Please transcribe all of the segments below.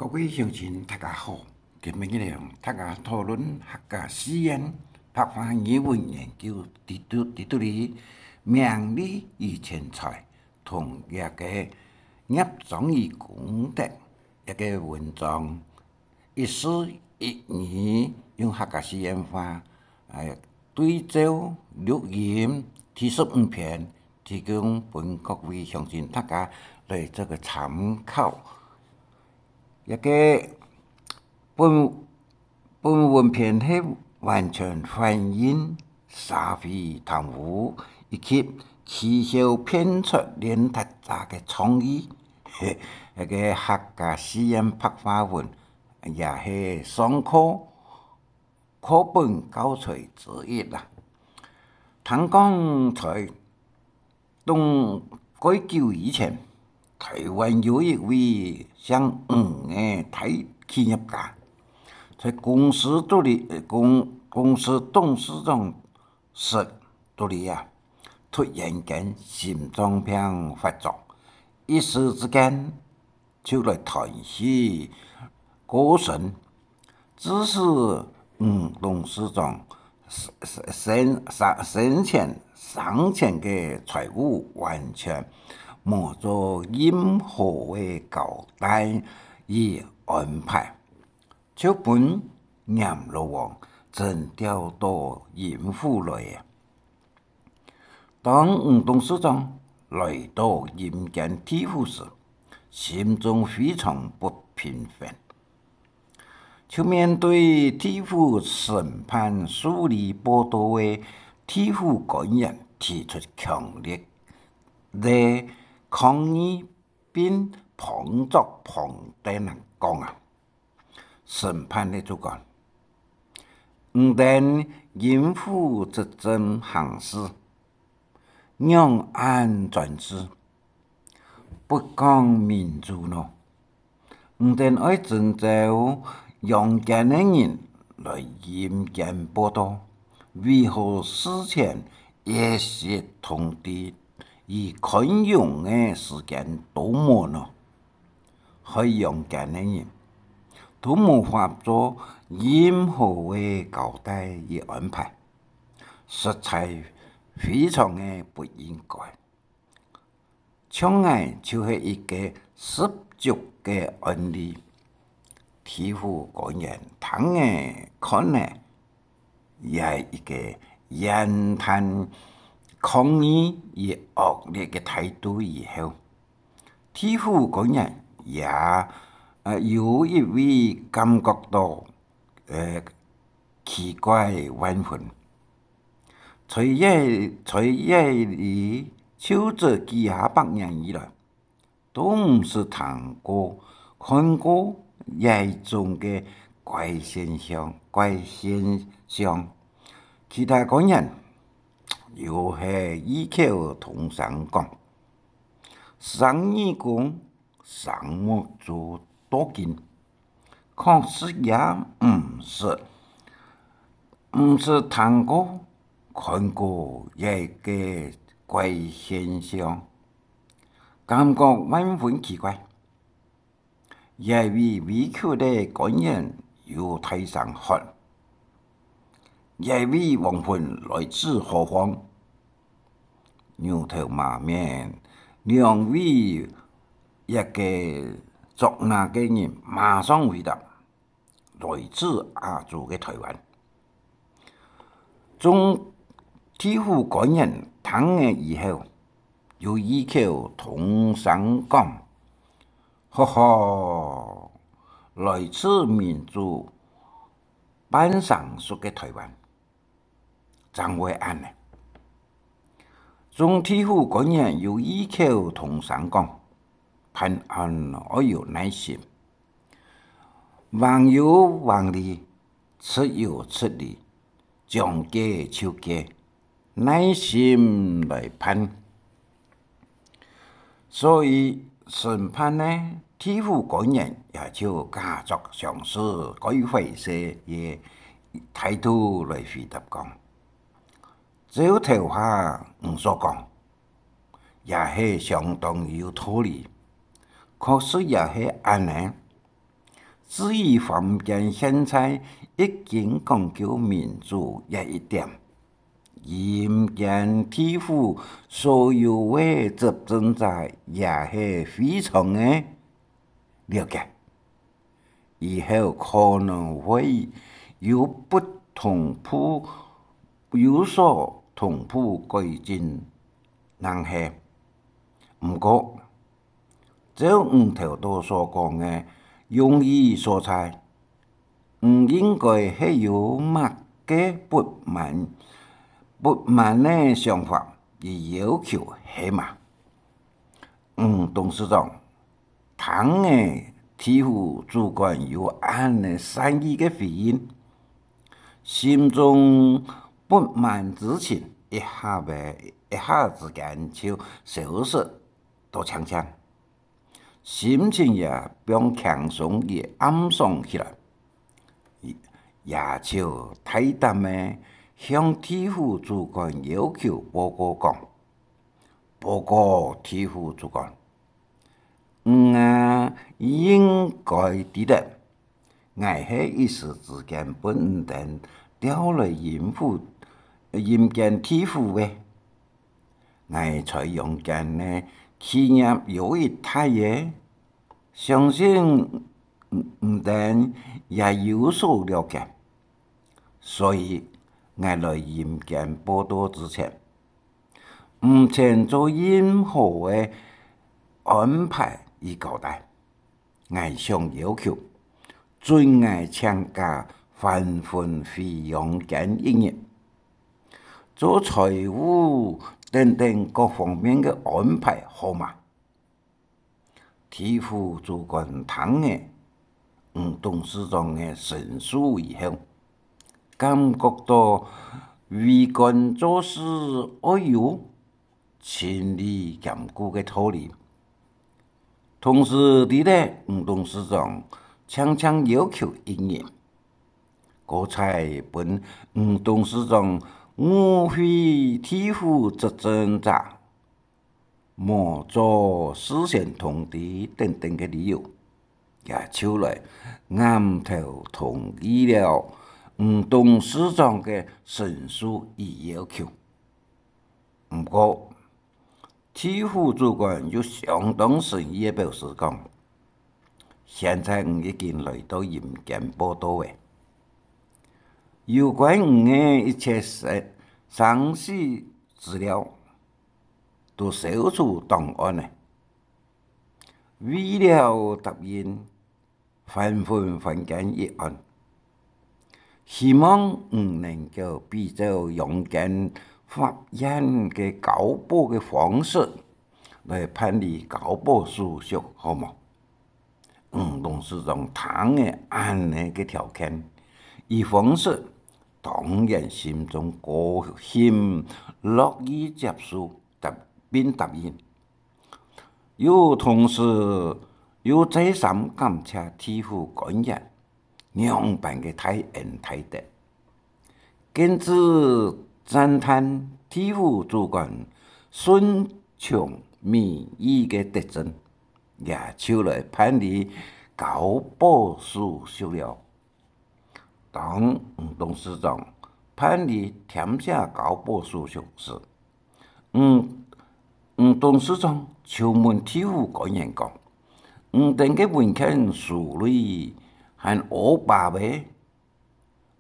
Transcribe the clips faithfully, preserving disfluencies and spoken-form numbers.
各位鄉親，大家好！今晡日呢，大家討論客家四縣白話語文研究，在肚，在肚裡名利與錢財，同這个業障與功德這个文章，一字一語用客家四縣話，欸，對照錄音第十五篇，提供分各位鄉親大家來做个參考。 這个本，本文篇係完全反映社會貪污以及取巧騙財練達者个創意。這个客家四縣白話文也係上課課本教材之一啦。聽講在 當蓋久以前，臺灣有一位姓吳个大企業家，在公司肚裡，公，公司董事長室肚裡啊，突然間心臟病發作，一時之間 就來斷氣過身。致使吳董事長生，生，生，生前，生前个財物完全無做任何个交代與安排，就分閻羅王徵調到陰府來啊。 當吳董事長來到陰間地府時，心中非常不平衡，就面對地府審判受理報到个地府官員提出強烈个抗議，並搒桌搒凳啊講啊： 審判个主官，你等陰府執政行事，仰恁專制，不講民主呢？你等愛徵召陽間个人來陰間報到，為何事前一息通知與寬容个時間都無呢？ 害陽間个人都無法做任何个交代與安排，實在非常个不應該。像𠊎就係一個十足个案例。地府官員聽了看了，也一個怨嘆抗議與惡劣个態度以後， 地府官員也，呃，有一位感覺到，呃，奇怪萬分。在這，在這裡就做幾下百年以來，都毋識聽過、看過這種个怪現象，怪現象。其他官員又係異口同聲講： 生耳公，生目珠多金，確實也毋識，毋識聽過、看過這個怪現象，感覺萬分奇怪。 這位委屈个官員又大聲喊：「這位亡魂來自何方？」牛頭馬面兩位這個捉拿个人馬上回答：「來自亞洲个臺灣。」 眾地府官員聽了以後，又異口同聲講：「呵呵，來自民主半生熟个臺灣，正會恁呢。」眾地府官員又異口同聲講：「辦案愛有耐心，橫有橫理， 直有直理，將計就計，耐心來辦。」所以審判呢，地府官員也就假作相識、蓋壞勢个態度來回答講：「照頭下你所講，也係相當有道理，確實也係恁呢。」至於凡間現在已經講究民主這一點，陰間地府所有个執政者也係非常个了解，以後可能會有不同步，有所同步改進，正係。毋過，照你頭到所講个用意所在，你應該係有麼个不滿、不滿个想法與要求，係嘛？嗯，董事長，聽了地府主管有恁呢善意个回應，心中不滿之情一下仔，一下之間就消失到淨淨，心情也放輕鬆與安爽起來。也就大膽个向地府主管要求報告講：「報告地府主管，你啊，應該知得，𠊎係一時之間分你等調來陰府、陰間地府个。𠊎在陽間个企業有一大个，相信你等也有所了解。所以，𠊎來陰間報到之前，毋曾做任何个安排與交代。𠊎想要求，准𠊎請假還魂回陽間一日，做財務等等各方面个安排，好嗎？」地府主管聽了吳董事長个陳述以後，感覺到為官做事愛有 情理兼顧个道理。同時知得吳董事長淨淨要求一人，過再分吳董事長誤會地府執政者，無做事先通知等等个理由，也就來頷頭同意了吳董事長个陳述與要求。 毋過，地府主管又相當誠意个表示講：「現在你已經來到陰間報到了，有關你个一切生、生死資料都收取檔案了。為了答應 還魂凡間一案。希望你能夠比照陽間法院个交保个方式來辦理交保手續，好無？」吳董事長聽了恁呢个條件與方式，當然心中高興，樂意接受，答、並答應。 又同時又再三感謝地府官員仰般个大恩大德，更是讚歎地府主管順從民意个德政，也就來辦理交保手續了。 當吳董事長辦理填寫交保手續時，吳、吳董事長就問地府官員講：「你等个文件書類還烏白咩？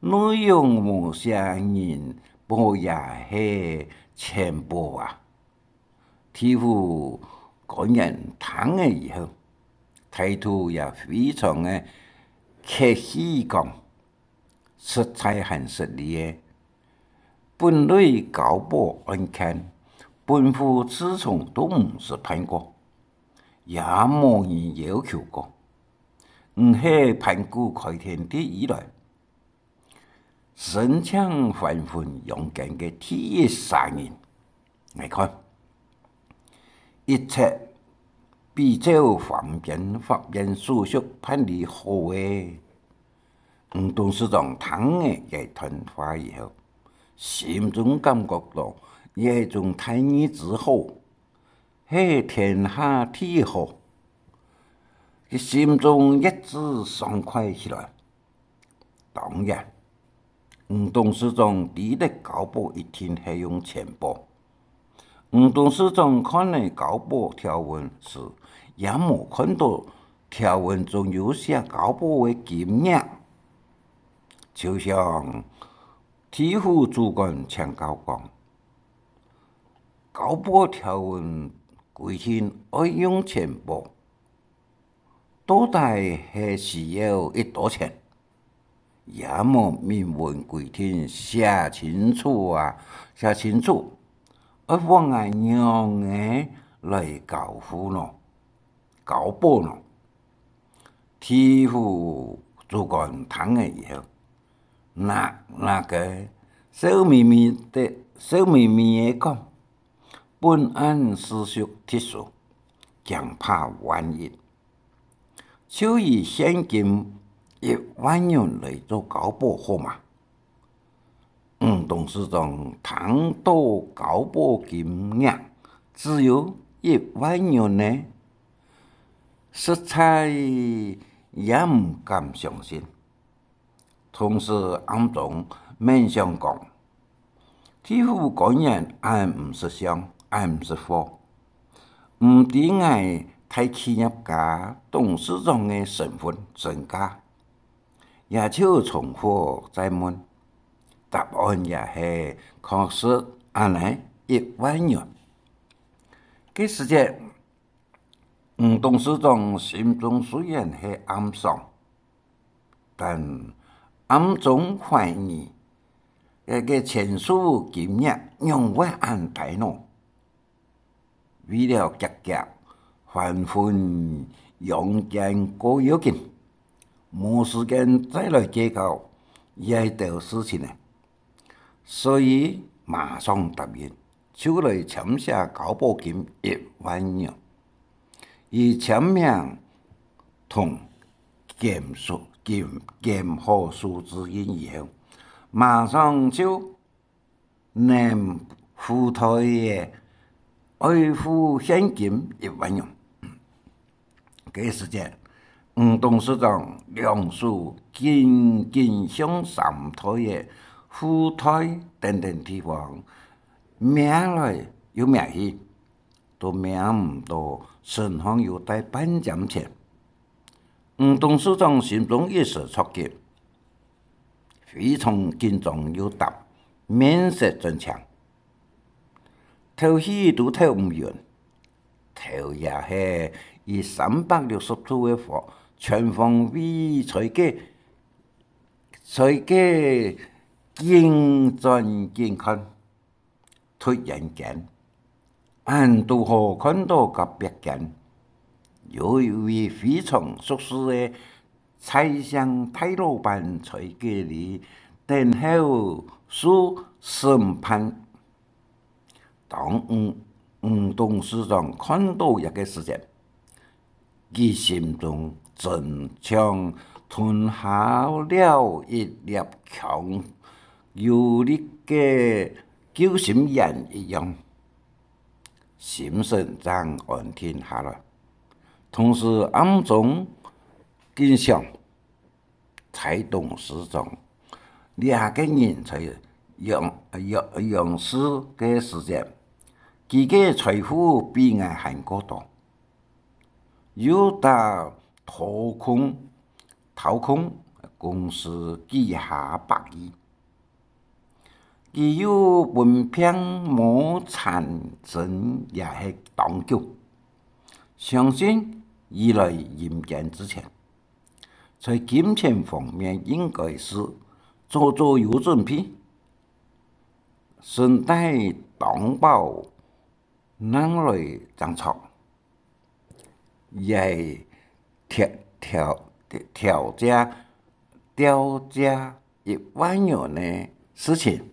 內容無寫人保也係錢保啊？」 地府官員聽了以後，態度也非常个客氣講：「實在還失禮个，本類交保案件，本府自從都毋識辦過，也無人要求過。你係盤古開天地以來， 申請還魂陽間个第一儕人。」𠊎看，一切比照凡間法院手續辦理好咧。吳董事長聽了這段話以後，心中感覺到這種待遇之好， 係天下第一好。佢心中一直爽快起來。當然，吳董事長知得交保一定係用錢保。吳董事長看了交保條文時，也無看到條文中有寫交保个金額，就向地府主管請教講：「交保條文規定愛用錢保，到底係需要幾多錢？也無明文規定寫清楚啊，寫清楚，愛分𠊎仰仔來交付呢？交保呢？」地府主管聽了以後，那，那个笑眯眯个，笑眯眯个講：「本案事屬特殊，驚怕萬一，就以現金一萬銀來做交保好嗎？」吳董事長聽到交保金額只有一萬銀呢，實在也毋敢相信。同時暗中恅想講：「地府官員恁毋識相，恁毋識貨，毋知𠊎大企業家董事長个身份身價。」也就重複再問，答案也係確實恁仔一萬元。該時節，吳董事長心中雖然係暗爽，但暗中懷疑，這个錢數金額仰會恁大呢？為了遽遽還魂陽間過要緊，無時間再來計較這兜事情了。 所以馬上答應，就來簽寫交保金一萬元。佢簽名同簽署，簽，簽好署字印以後，馬上就揇褲袋仔，愛付現金一萬元。 該時節，吳董事長兩手緊緊向衫袋仔、褲袋等等地方摸來又摸去，都摸毋到身項有帶半尖錢。吳董事長心中一時著急，非常緊張又膽，面色轉青，敨氣都敨毋勻。 頭也係以三百六十度个方，全方位在該，在該緊轉緊看。突然間，恁堵好看到隔壁間，有一位非常熟事个蔡姓大老闆在該裡等候受審判。 當吳，吳董事長看到這个時節，佢心中真像吞下了一粒強有力个救心丸一樣，心神正安定下來。同時暗中緊想， 蔡董事長，這个人在央，央，央視个時節，佢个財富比𠊎還過多，又搭掏空，掏空公司幾下百億。 佢又分病魔纏身也係當久，相信佢來陰間之前，在金錢方面應該係早早有準備，身帶當飽， 拿來正著，也調，調，調這，調這一萬元个事情，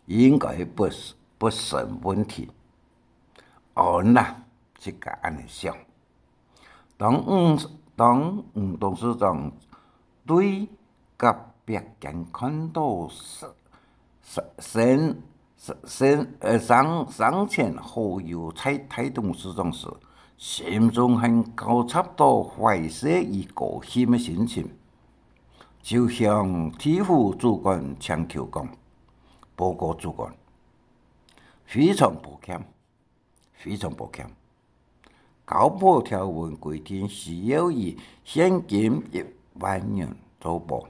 應該不，不成問題。安啦，自家恁樣想。 當吳，當吳董事長對隔壁間看到生，生，生，生，呃，生，生前好友蔡大董事長時，心中還交雜到壞勢與高興个心情，就向地府主管請求講：「報告主管，非常抱歉，非常抱歉，交保條文規定需要以現金一萬元做保。」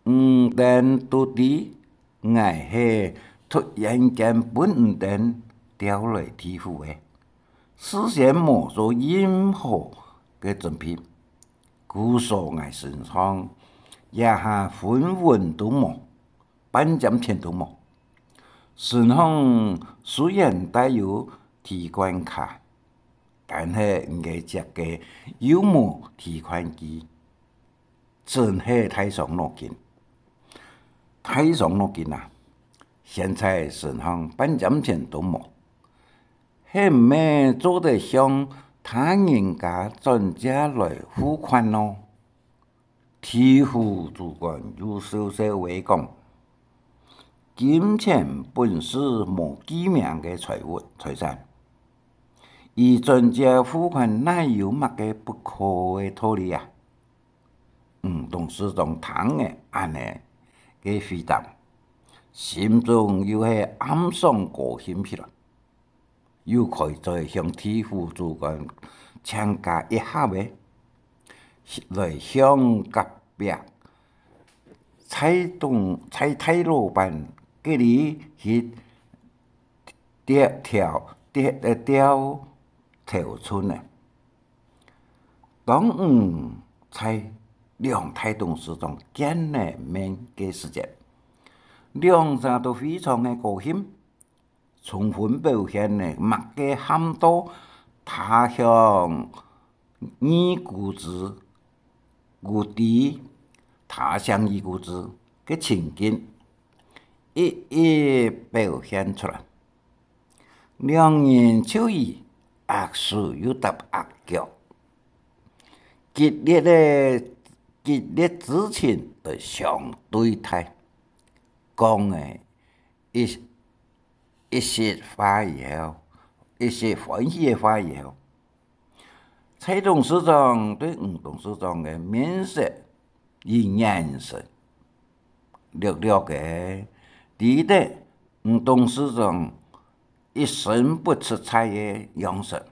你等都知，𠊎係突然間分你等調來地府个，事先無做任何个準備，故所𠊎身上這下分文都無，半尖錢都無。身上雖然帶有提款卡，但係你个隻个又無提款機，真係大傷腦筋。大傷腦筋啊！現在身上半尖錢都無，係毋係做得向他人家轉借來付款呢？地府主管又笑笑仔講：「金錢本是無記名个財物財產，以轉借付款哪有麼个不可个道理啊？」吳董事長聽了恁呢个回答，心中又係暗爽高興起來，又可以再向地府主管請假一下仔，來向隔壁蔡董、蔡大老闆該裡去調、調、調、調頭寸呢。當吳蔡兩大董事長見了面个時節，兩儕都非常个高興，充分表現了麼个喊到他鄉遇故知、故知、他鄉遇故知个情景，一一表現出來。兩人就以握手又搭握腳，激烈个、激烈之情來相對待，講了一、一席話以後，一席歡喜个話以後，蔡董事長對吳董事長个面色與眼神，略略个知得吳董事長一身不出彩个樣式，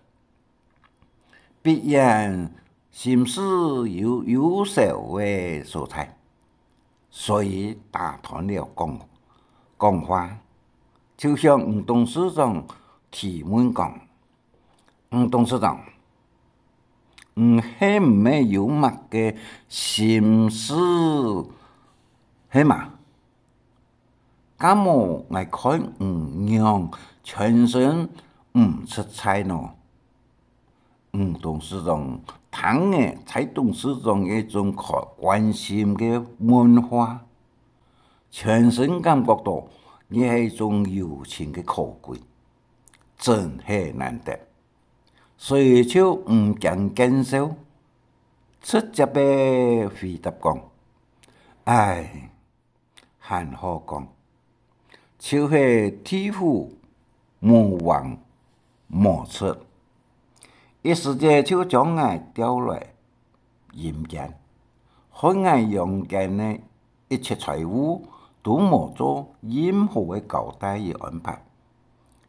必然心事有憂愁个所在，所以打斷了講、講話，就向吳董事長提問講：「吳董事長，你係毋係有麼个心事，係嘛？敢無𠊎看你仰全身毋出彩呢？」吳董事長聽了蔡董事長个一種關心个問話，全身感覺到這係一種友情个可貴，真係難得。 所以就毋驚見笑，直接个回答講：「唉，還好講，就係地府無王無出，一時節就將𠊎調來 陰間，害𠊎陽間个一切財物都無做任何个交代與安排。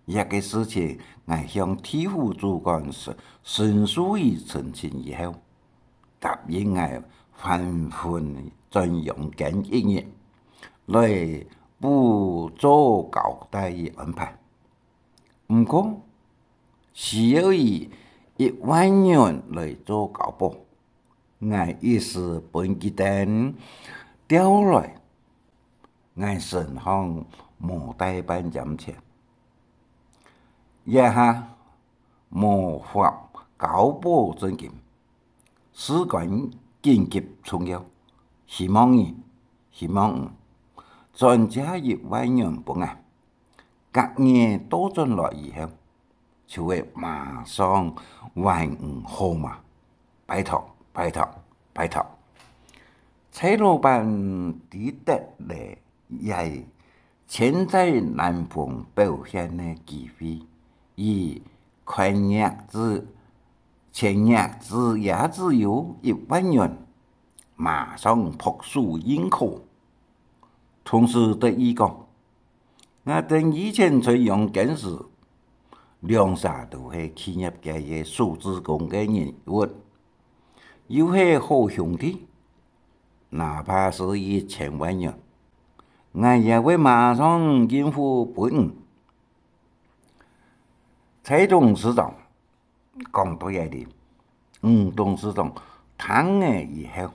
這个事情，𠊎向地府主管申、申訴與陳情以後，答應𠊎還魂轉陽間一日，來補做交代與安排。 毋過，需要以一萬元來做交保。𠊎一時分佢等調來，𠊎身項無帶半尖錢，這下無法交保證金， 事關緊急重要，希望你，希望你轉借一萬元分𠊎，隔日倒轉來以後，就會馬上還你好嗎？拜託，拜託，拜託。」蔡老闆知得了這千載難逢表現个機會，以寬額之錢額只也只有一萬元，馬上拍手認可。同時對佢講：「𠊎等以前在陽間時，兩儕都係企業界个手指公个人物，又係好兄弟，哪怕係一千萬元，𠊎也會馬上應付分你。」蔡董事長講到這裡，吳董事長聽了以後，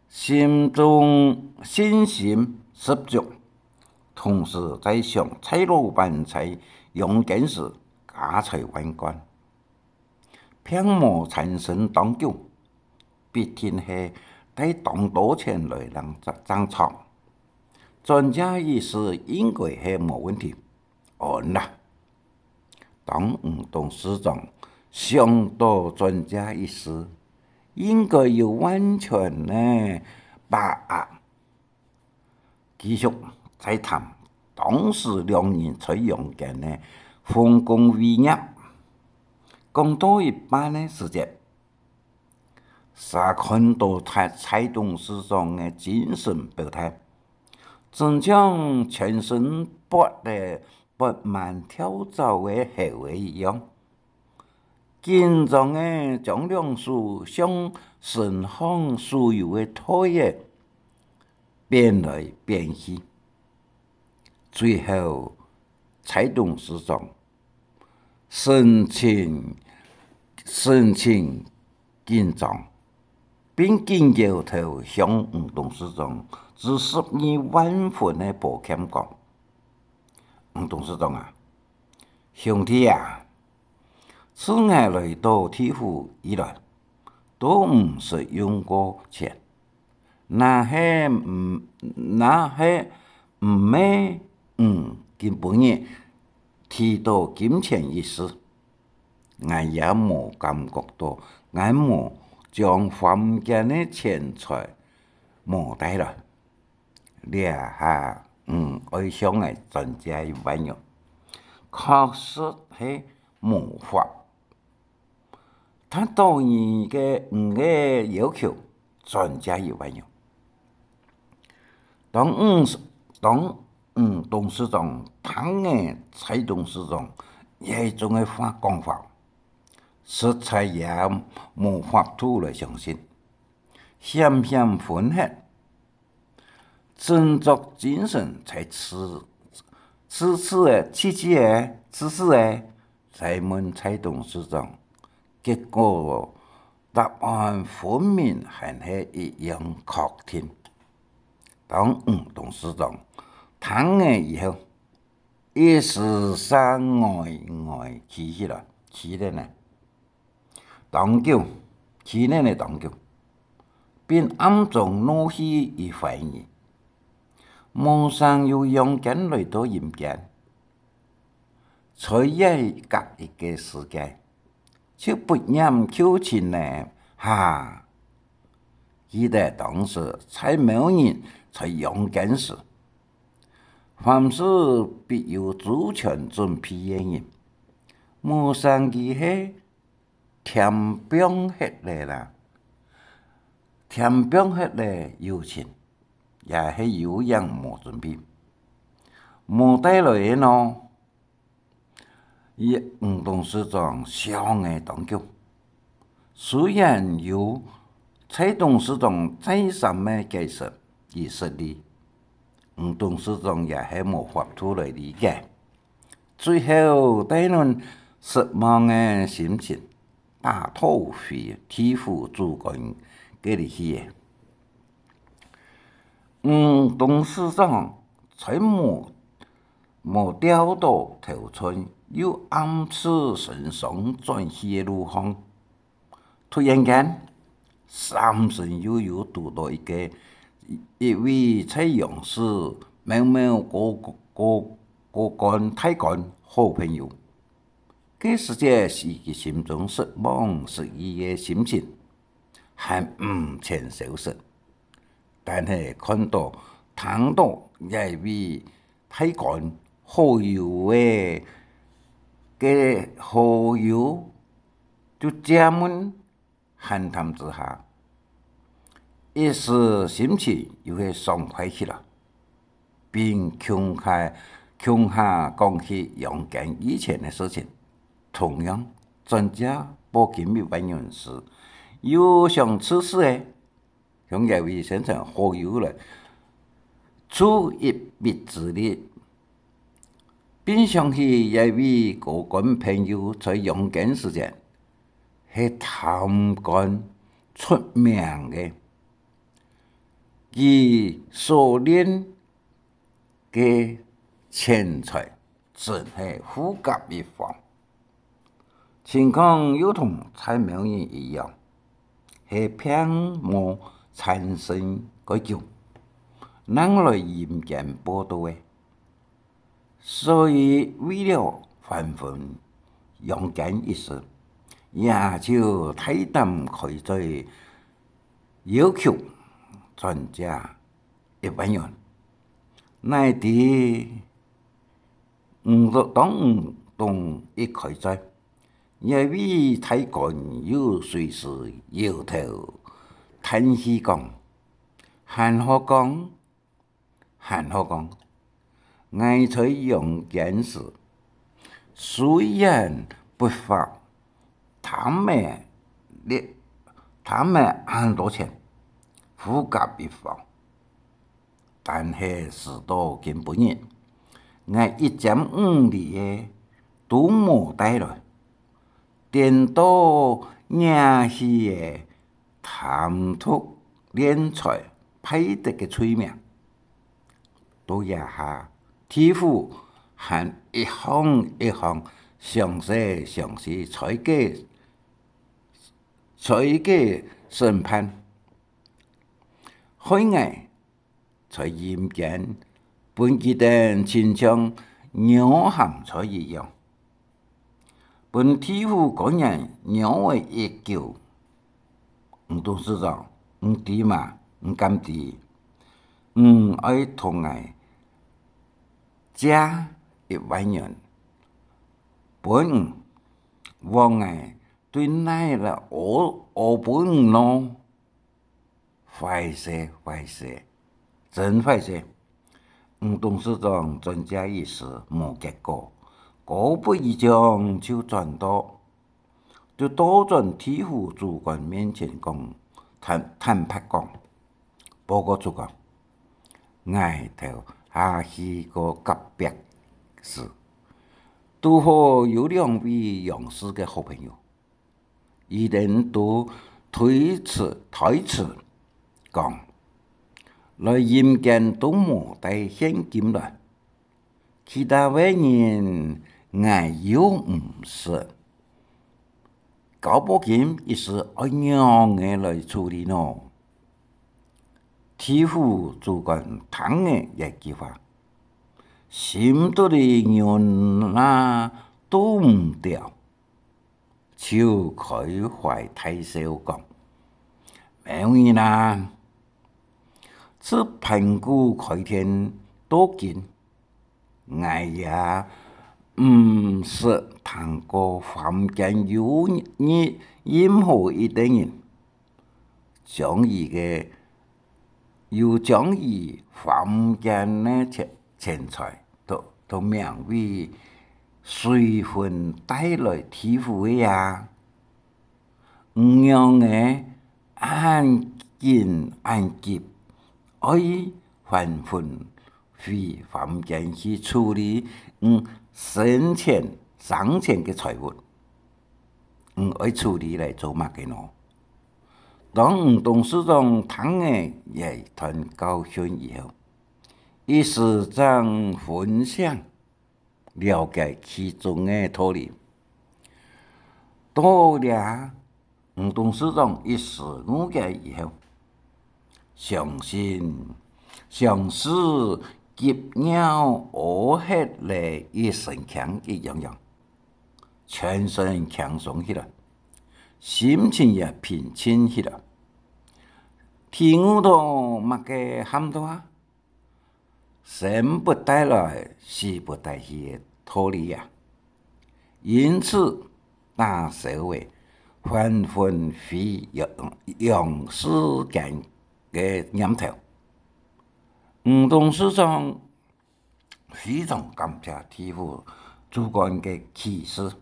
心中信心十足，同時在想蔡老闆在陽間時家財萬貫，並無纏身當久，必定係帶當多錢來正，正著。轉嫁一時應該係無問題。 安啦。當吳董事長想到轉嫁一時，應該有完全个把握，繼續再談當時兩人在陽間个豐功偉業。講到一半个時節， 儕看到蔡，蔡董事長个精神表態，真像全身發个、發滿跳蚤个猴仔一樣，緊張个將兩手向身項所有个袋仔 變來變去。最後，蔡董事長神情，神情緊張，並緊搖頭向吳董事長致十二萬分个抱歉講：「吳董事長啊，兄弟啊，自𠊎來到地府以來，都毋識用過錢。 若係毋，若係毋係你今晡日提到金錢一事，𠊎也無感覺到𠊎無將凡間个錢財無帶來。這下你愛向𠊎轉借一萬元，確實係無法 達到你个，你个要求，轉借一萬元。」當吳，當吳董事長聽了蔡董事長這種个話，講法，實在也無法度來相信，險險昏忒。 振作精神，才次，次次个，次次个，次次个，再問蔡董事長，結果答案分明還係一樣確定。當吳董事長聽了以後，一時煞呆呆企起來，企等呢， 當久，企等呢當久，並暗中怒氣與懷疑，無成由陽間來到陰間，在這隔一个世界，就不念舊情呢，哈！記得當時蔡某人在陽間時，凡事必有周全準備个人，無成佢係 添放忒了啦，添放忒了友情，也係有影無準備，無帶來个喏。吳董事長想了當久，雖然有蔡董事長再三个解釋與說理，吳董事長也係無法度來理解。 最後帶等失望个心情，打道回地府主官該裡去了。吳董事長在無，無調著頭寸，又暗自神傷轉去个路項， 突然間，閃身又有堵著一个，一位在陽世某某高，高，高官大官好朋友。該時節係佢心中失望失意个心情，還毋曾消失。但係看著、聽著這位大官好友个，个好友就借問閒談之下，一時心情又會爽快起來，並共下，共下講起陽間以前个事情。同樣，轉借保金一萬銀時，又想此事个，向這位先生好友來助一臂之力，並想起這位高官朋友在陽間時節，係貪官出名个，佢所斂个錢財真係富甲一方。情況又同蔡某人一樣，係並無產生幾久，正來陰間報到个。所以為了還魂陽間一事，也就大膽開嘴，要求轉借一萬元。哪知吳東，當吳東一開嘴，這位大官又隨時搖頭嘆氣講：「還好講，還好講，𠊎在陽間時，雖然不法，貪个，貪个恁多錢，富甲一方，但係事到今晡日，𠊎一尖五厘个都無帶來，顛倒惹起个貪圖斂財敗德个罪名。」到這下，地府還一項一項詳細詳細裁決，裁決審判，害𠊎在陰間分佢等親像鳥鹹菜一樣，分地府官員鳥仔一狗。吳董事長，你知嗎？你敢知？你愛同𠊎借一萬元，分你，望𠊎對哪來屙，屙分你咯？ 壞勢，壞勢，真壞勢！吳董事長轉借一事無結果，姑不而將就轉到，就倒轉地府主官面前講，坦，坦白講，報告主官，𠊎頭下去過隔壁時，堵好有兩位陽世个好朋友， 佢等都推辭，推辭，講：「來陰間都無帶現金來，其他个人𠊎又毋識，交保金一事愛仰仔來處理呢？」地府主官聽了這句話，心肚裡忍啊都毋牢， 就開懷大笑講：「某人啊，自盤古開天到今，𠊎也毋識聽過凡間有任，任何一個人，將佢个，又將佢凡間个錢，錢財， 都，都名為隨魂帶來地府个啊！你仰仔恁緊恁急，愛還魂回凡間去處理你生前，生前个財物，你愛處理來做麼个呢？」當吳董事長聽了這段教訓以後， 一時正分醒，了解其中个道理。到這，吳董事長一時悟解以後，像係，像係急尿屙忒了一身輕一樣樣，全身輕鬆起來，心情也平靜起來。體悟到麼个喊做啊， 生不帶來，死不帶去个道理啊。因此，打消了還魂飛陽，陽世間个念頭。吳董事長非常感謝地府主官个啟示，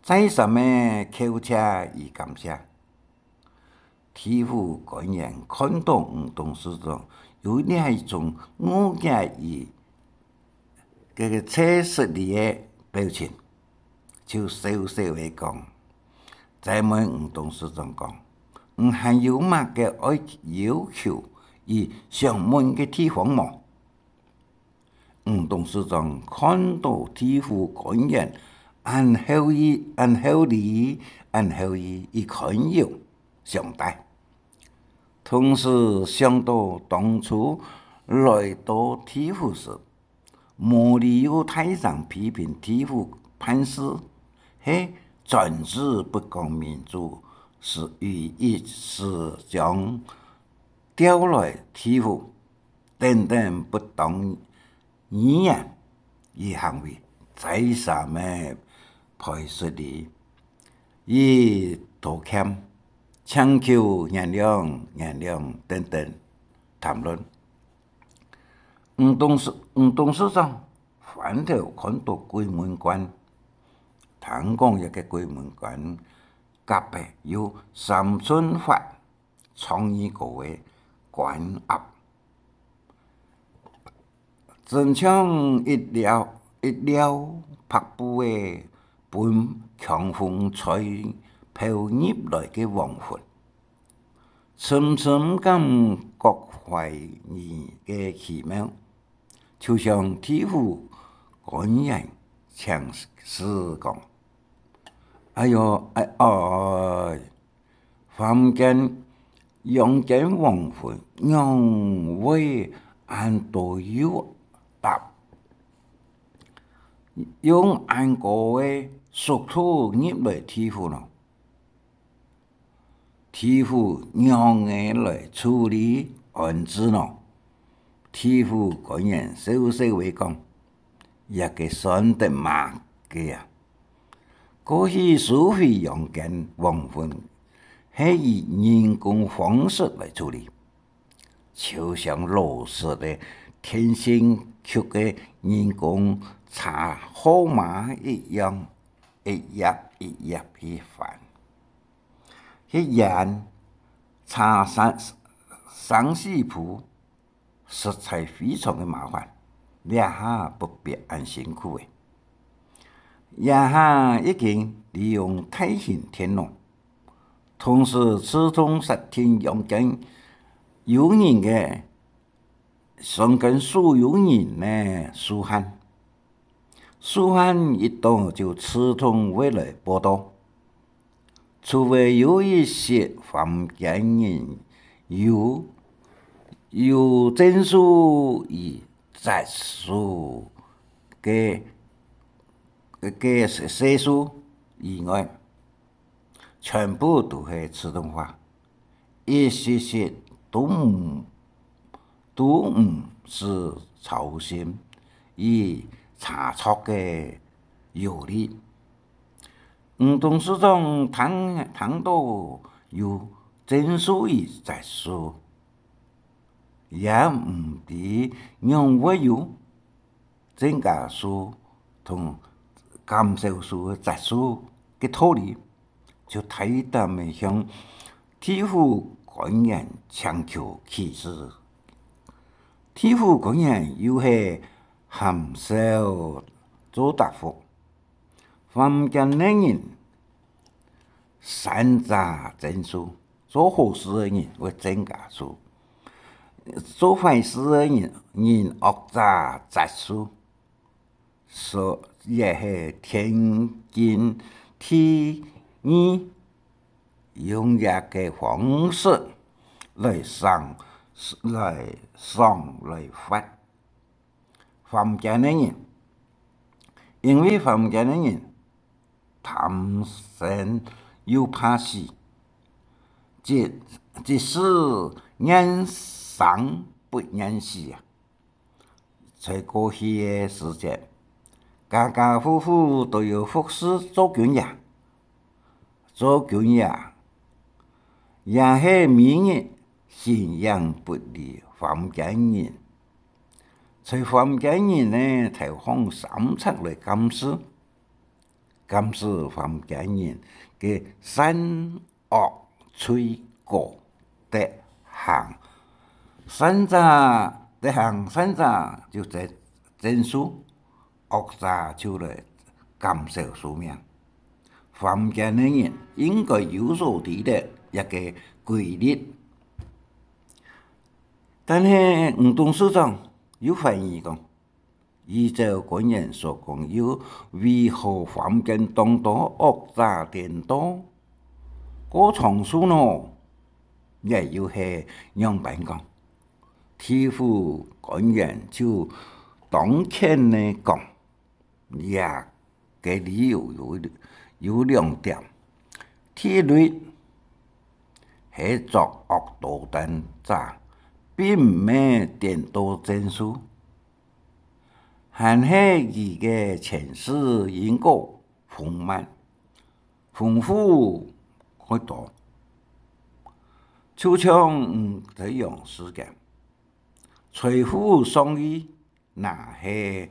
再三个叩謝與感謝。地府官員看到吳董事長有這一種惡業與這个慼失禮个表情，就笑笑个講，再問吳董事長講：「你還有麼个愛要求與想問个地方無？」吳董事長看到地府官員恁厚意、恁厚禮、恁厚意，佢寬容相待，同時想到當初來到地府時，無理由大聲批評地府辦事，係專制不講民主，是於一時將調來地府等等不當語言與行為，再三个賠失禮，與道歉、請求原諒、原諒等等談論。吳董事、吳董事長翻頭看到鬼門關，聽講這个鬼門關隔壁有三寸闊、丈二高个關閘，真像一條、一條白布仔，分強風吹飄入來个黃昏，深深感覺懷疑个奇妙。就像地府官員請示講：「哎喲，哎，哎，凡間陽間黃昏，仰會恁多又搭，用恁高个速度入來地府呢？」地府仰仔來處理安置呢？地府官員笑笑仔講：「這个算得麼个啊？過去收回陽間黃昏，係以人工方式來處理，就像老式个電信局个人工查號碼一樣，一頁一頁去翻。」 去研查生、生死簿，實在非常个麻煩，這下不必恁辛苦咧。這下已經利用大型電腦，同時自動設定陽間有人个 相關所有人个數限。數限一到就自動會來報到。除非有一些凡間人有、有證書與絕書个、个歲數以外， 全部都係自動化，一息息都毋、都毋使操心與查錯个憂慮。吳董事長聽、聽到有證書與絕書，也毋知仰會有 增加數同減少數个節數个道理，就大膽个向地府官員請求啟示。地府官員又係含笑做答覆：凡間个人 刪除增數，做好事个人會增加數，做壞事个人、人惡者絕數。所以係天經地義，用這个方式來賞、來賞、來罰 凡間个人。因為凡間个人貪生又怕死，即、即使願生不願死啊。在過去个時節，家家戶戶都有服侍灶君爺，做軍爺，也係每日形影不離凡間人。在凡間人个頭項三尺來監視，監視凡間人个善惡罪過德行。善者，德行善者就得增壽，惡者就來減壽壽命。凡間个人應該有所知得這个規律。但係吳董事長又懷疑講，依照官員所講，又為何凡間當多惡者顛倒過長壽呢？這又係仰般講？地府官員就當譴个講，這个理由有，有兩點。第一類，係作惡多端者，並毋係顛倒增壽，還係佢个前世因果豐滿，豐富較多。就像，嗯，這樣世間，財富上億，若係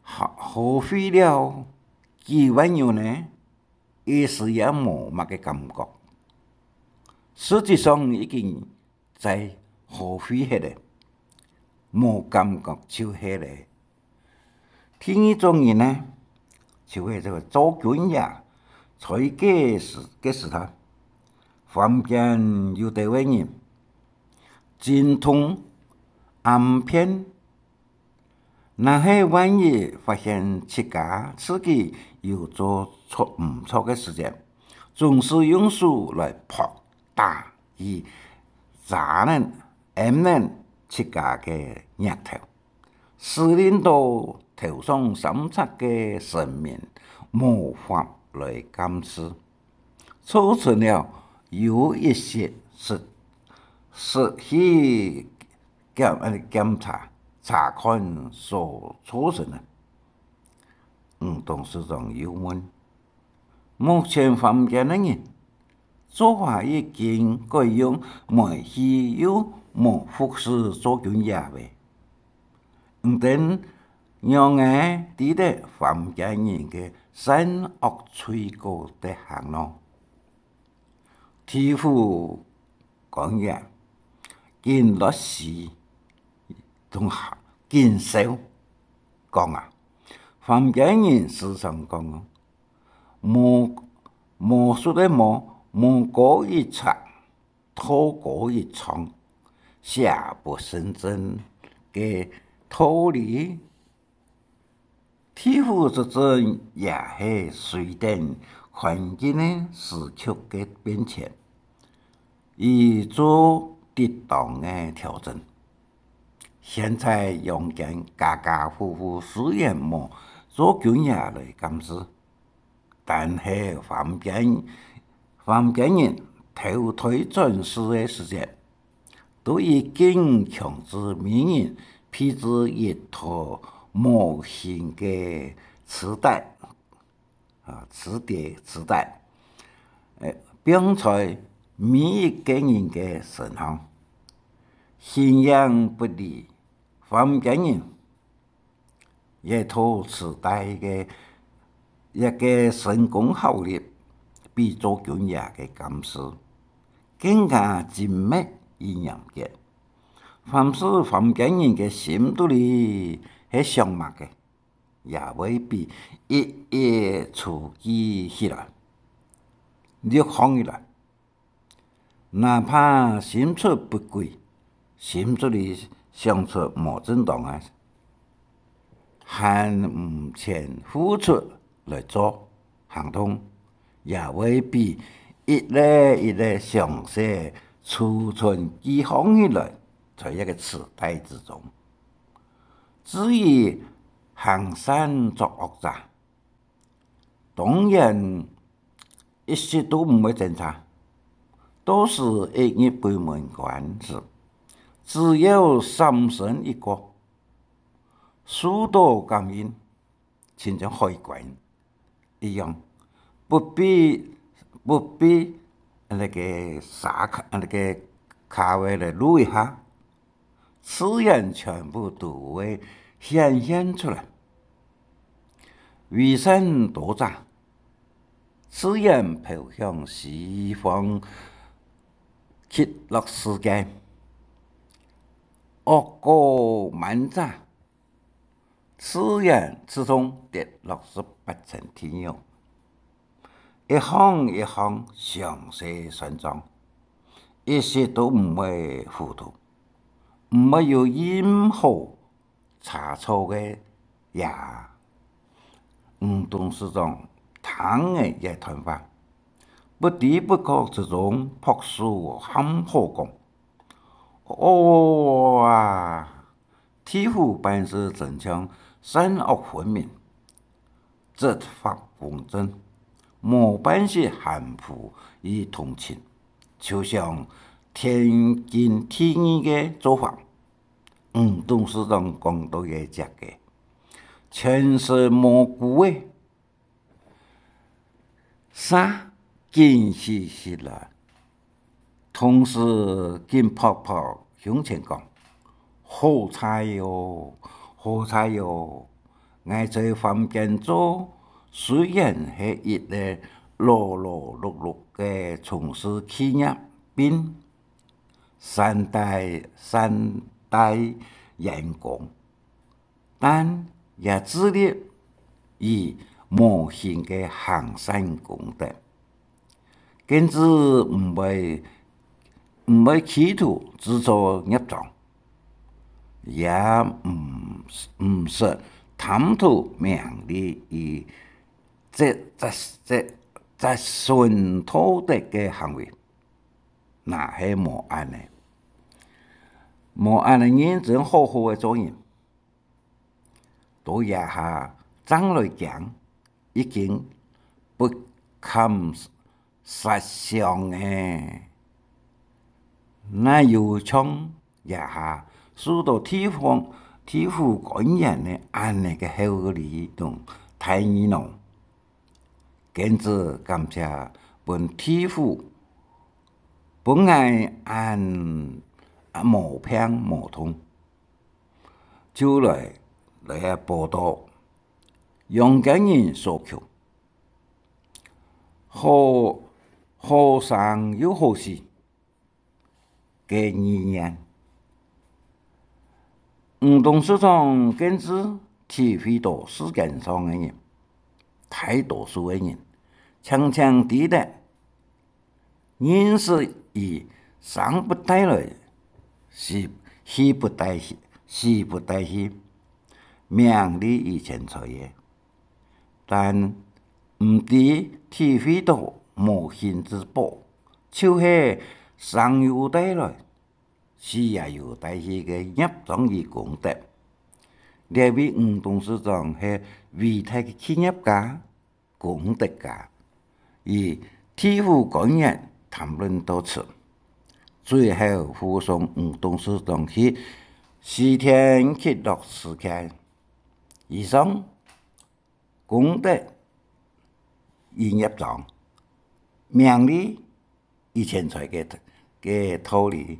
耗，耗費了幾萬元呢，一時也無麼个感覺。實際上已經在耗費忒了，無感覺就忒了。第二種人呢，就係這个做軍爺，在該時，該時代，凡間有兜个人，精通暗騙，若係萬一發現自家自己有做錯，毋著个時節，總是用手來拍打佢，砸等、揜等自家个額頭，使令到頭上三尺个神明無法來監視，造成了有一息失，失去檢，檢查、查看所造成个。吳董事長又問：目前凡間个人，做下已經改用煤氣，又無服侍做軍爺了，你等仰會知得凡間人个善惡罪過德行呢？地府官員緊落時，同下緊笑，講啊：凡間人時常講哦，魔，魔術个魔，魔高一尺，道高一丈，邪不勝正个道理。地府執政也係隨等環境个時局个變遷，以做適當个調整。現在陽間家家戶戶雖然無做軍爺來監視，但係凡間，凡間人投胎轉世个時節，都已經強制每人配置一套無形个磁帶，啊，磁碟、磁帶，呃，放在每一個人个身上。形影不離，凡間人 這套磁帶个一個神功效力，比做軍爺个監視更加精密與嚴格。凡係凡間人个心肚裡係想麼个，也會被一一註記起來，錄放起來。 哪怕心出不軌，心肚裡想出無正當个，還毋曾付出來做行動，也會被一粒一粒詳細儲存記放起來，在這個磁帶之中。至於行善作惡者， 當然，一息都毋會爭差。到時一入鬼門關時，只要三牲一過，受到感應，親像海關一樣，不必不必那個啥卡，那個卡位來錄一下，自然全部都會顯現出來。飛山多者，自然飄向西方極樂世界；惡果滿者， 自然自動跌落十八層地獄。一項一項詳細算帳，一息都毋會糊塗，毋會有任何差錯个呀。吳董事長聽了這段話，不知不覺之中拍手喊好講：「哦啊！」 地府辦事真像善惡分明，執法公正，無半息含糊與同情，就像天經地義个做法。吳董事長講到這隻个，全身毛骨个， 嗄緊起身來，同時緊拍拍胸前講：「好彩喲，好彩喲！𠊎在凡間做，雖然係一個勞勞碌碌个從事企業，並善待，善待員工， 但也致力於無形个行善功德，堅持毋會，毋會企圖製造業障，也毋，毋識貪圖名利而折，折，折，折損道德个行為。」若係無恁呢，無恁呢認真好好个做人， 到這下正來驚，已經不堪設想了。哪有像這下受到地方，地府官員个恁呢个厚禮同待遇呢？堅持感謝分地府，分𠊎恁無病無痛。 就來，來報到陽間人所求，好，好生又好死个意念。吳董事長堅持體會到世間上个人，大多數个人，常常知得 人死於生不帶來，死，去不帶去，死不帶去，名利與錢財个。但毋知體會到無形之寶，就係生有帶來，死也有帶去个業障與功德。這位吳董事長係偉大个企業家， 功德家，與地府官員談論到此，最後護送吳董事長去西天極樂世界。以上功德與業障、名利與錢財个，个道理，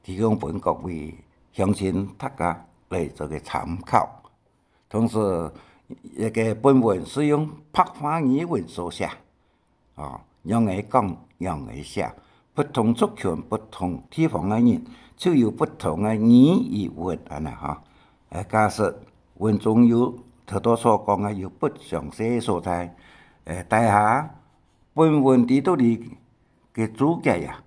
提供分各位鄉親大家來做个參考。 同時，這個本文係用白話語文所寫，哦，仰仔講，仰仔寫，不同族群、不同地方个人，就有不同个語與文恁呢哈。呃，假使文中有頭頭所講个有不詳細个所在，呃，大家本文裡肚裡个註解啊，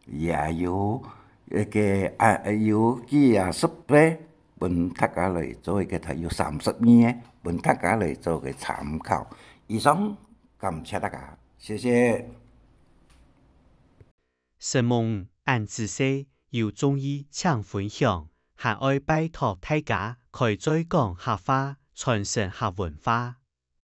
也有一個，啊，有幾啊十個，分大家來做一個，大約三十二個，分大家來做個參考。以上，感謝大家，謝謝。承蒙恁仔細，有中意請分享，還愛拜託大家開嘴講客話，傳承客文化。